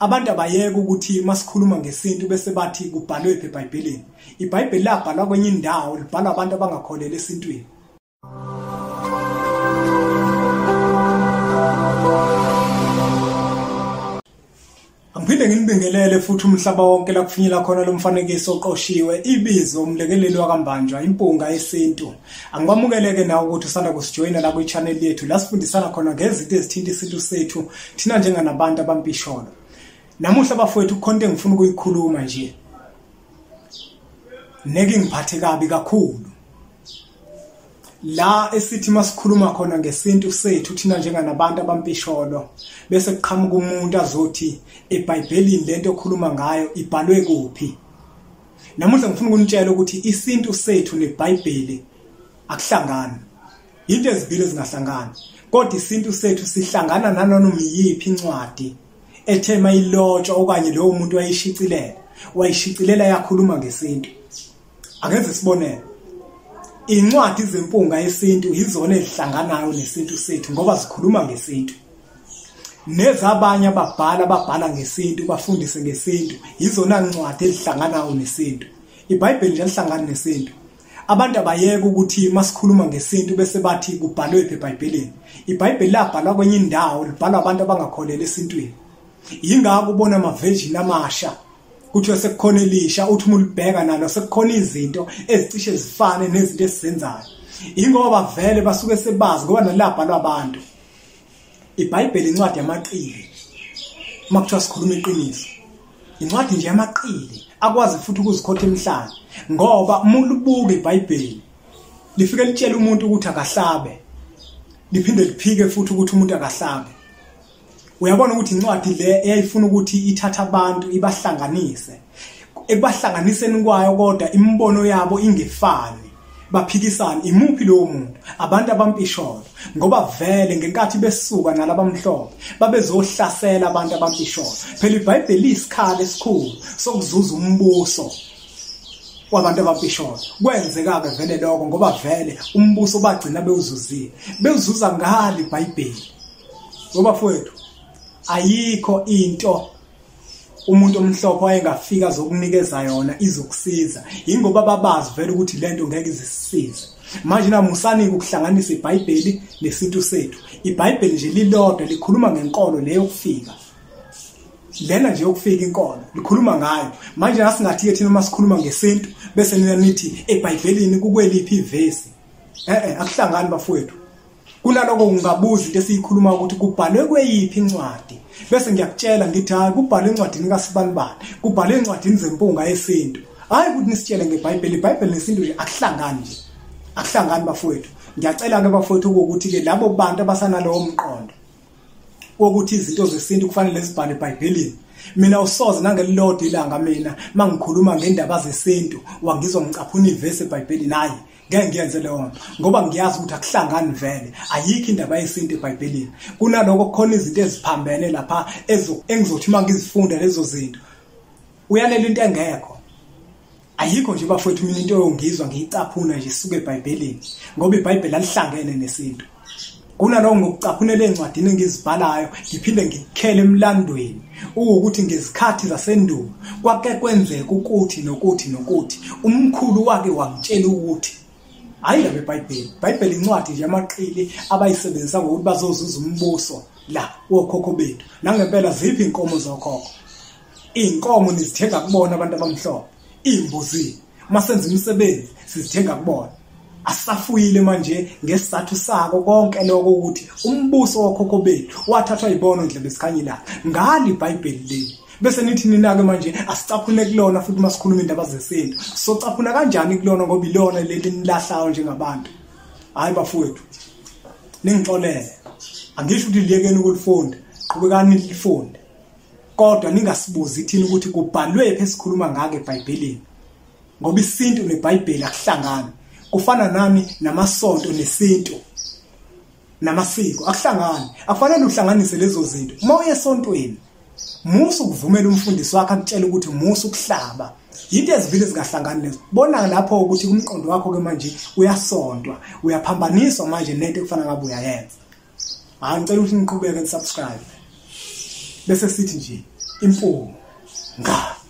Abantu abayeke ukuthi masikhuluma ngesintu bese bathi kubhalwe phi eBhayibhelini. IBhayibheli labhalwa kwenye indawo, libhalwa abantu abangakholelwa esintwini. Angiphinde nginibingelele futhi umhlaba wonke la kufinyela khona lo mfanekiso oqoshiwe ibizo umlekeleli wakaMbanjwa impunga yesintu. Angikwamukeleke nawe ukuthi usanda kusijoyina la kwi-channel yethu la sifundisana khona ngezinto ezithinta isintu sethu thina njenganabantu abampisholo. Namuhla bafowethu kukhona into engifuna ukuyikhuluma nje. Neke ngiphathe kabi kakhulu. La esithi masikhuluma khona ngesintu sethu thina njenganabantu abampisholo bese kuqhamuka umuntu azothi eBhayibhelini lento okhuluma ngayo ibhalwe kuphi. Namuhla ngifuna ukunitshela ukuthi isintu sethu neBhayibheli akuhlangani. Into ezibili ezingahlangani. Kodwa isintu sethu sihlangana nanoma iyiphi incwadi ethe mayilotshwa okanye lowo muntu wayishicilela, wayishicilela yakhuluma ngesintu. Akenze sibonele. Incwadi zempunga yesintu yizona ezihlanganayo nesintu sethu ngoba zikhuluma ngesintu. Nezabanye ababhala ababhala ngesintu bafundise ngesintu yizona ncwadi ezihlanganayo nesintu. IBhayibheli nje lihlangana nesintu. Abantu abayeke ukuthi masikhuluma ngesintu bese bathi kubhalwe phi eBhayibhelini. IBhayibheli labhalwa kwenye indawo, libhalwa abantu abangakholelwa esintwini. Yingakho ubona ama-version amasha kuthiwa sekukhona elisha, uthi uma ulibheka nalo sekukhona izinto ezicishe zifane nezinto esizenzayo. Ingoba vele basuke sebazi ngoba nalabhalwa abantu. IBhayibheli incwadi yamaqili. Uma kuthiwa sikhuluma iqiniso, incwadi nje yamaqili akwazi futhi ukuzikhotha emhlane, ngoba uma ulibuka iBhayibheli lifike litshela umuntu ukuthi akahlabe, liphinde liphike futhi ukuthi umuntu akahlabe. Uyabona ukuthi incwadi le eyayifuna ukuthi ithathe abantu ibahlanganise. Ekubahlanganiseni kwayo kodwa imibono yabo ingefani, baphikisana imuphi lowo muntu, abantu abampisholo, ngoba vele ngenkathi besuka nalabamhlophe babezohlasela abantu abampisholo. Phela iBhayibheli liyisikhali esikhulu sokuzuza umbuso wabantu abampisholo. Kwenzeka ke vele lokho ngoba vele umbuso bagcina bewuzuzile, bewuzuza ngalo iBhayibheli. Ngoba mfowethu ayikho into umuntu omhlophe wayengafika zokunikeza yona izokusiza, ingoba babazi vele ukuthi lento ngeke izisize. Manje namusanike ukuhlanganisa iBhayibheli nesintu sethu. IBhayibheli nje lilodwa likhuluma ngenkolo leyo kufika lena nje yokufika inkolo likhuluma ngayo. Manje asingathi ke thina masikhuluma ngesintu bese nina nithi eBhayibhelini kukweliphi ivesi. Akuhlangani bafowethu. Kunaloko ungabuza into esiyikhuluma ukuthi kubhalwe kweyiphi incwadi, bese ngiyakutshela ngithi hayi kubhalwe encwadini kaSibanibani, kubhalwe encwadini zempunga yesintu. Hayi ukuthi nisitshele ngeBhayibheli, iBhayibheli nesintu nje akuhlangani nje, akuhlangani bafowethu. Ngiyacela ke bafowethu ukuthi ke labo bantu abasanalowo mqondo wokuthi izinto zesintu kufanele zibhalwe eBhayibhelini, mina usoze nangelilodwa ilanga mina mangikhuluma ngendaba zesintu wangizwa ngicaphuna ivesi eBhayibhelini. Hayi, ngeke ngiyenze leyo nto ngoba ngiyazi ukuthi akuhlangani vele, ayikho indaba yesintu eBhayibhelini. Kunaloko kukhona izinto eziphambene lapha engizothi uma ngizifunda lezo zinto uyalela into engekho. Ayikho nje bafowethu mina into yongizwa ngiyicaphuna nje isuke eBhayibhelini, ngoba iBhayibheli alihlangene nesintu. Kunaloko ngokucaphunela encwadini engizibhalayo ngiphinde ngikukhele emlandweni ukuthi ngezikhathi zasendulo kwake kwenzeka ukuthi nokuthi nokuthi umkhulu wake wangitshela ukuthi. Hayi la beBhayibheli, iBhayibheli incwadi nje yamaqili abayisebenzisa ngokuthi bazozuza umbuso la wokhokho bethu. Nangempela ziphi inkomo zokhokho? Inkomo nizithenga kubona abantu abamhlophe, imbuzi masenza imisebenzi sizithenga kubona. Asafuyile manje ngesizathu sako konke lokho ukuthi umbuso wokhokho bethu wathathwa yibona ndlebe esikhanyila ngalo iBhayibheli leli. Bese nithi nina-ke manje asicaphune kulona futhi masikhuluma indaba zesintu. Socaphuna kanjani kulona ngoba ilona leli nilahlayo njengabantu? Hayi bafowethu, ningixolele, angisho ukuthi liyekeni ukulifunda, qhubekani nilifunde, kodwa ningasibuzi thina ukuthi kubhalwe phi esikhuluma ngake eBhayibhelini, ngoba isintu neBhayibheli akuhlangani. Kufana nami namasonto nesintu namasiko akuhlangani. Akufanele uhlanganise lezo zinto. Uma uye esontweni musu ukuvumela umfundisi wakhe akutshela ukuthi musu ukuhlaba. Yinto ezibili ezingahlangani lezo. Bona lapho ukuthi umqondo wakho ke manje uyasontwa, uyaphambaniswa manje nento ekufana ngabe uyayenza. Hayi, ngicela ukuthi niqhubeke nisubscribe. Bese sithi nje Impunga.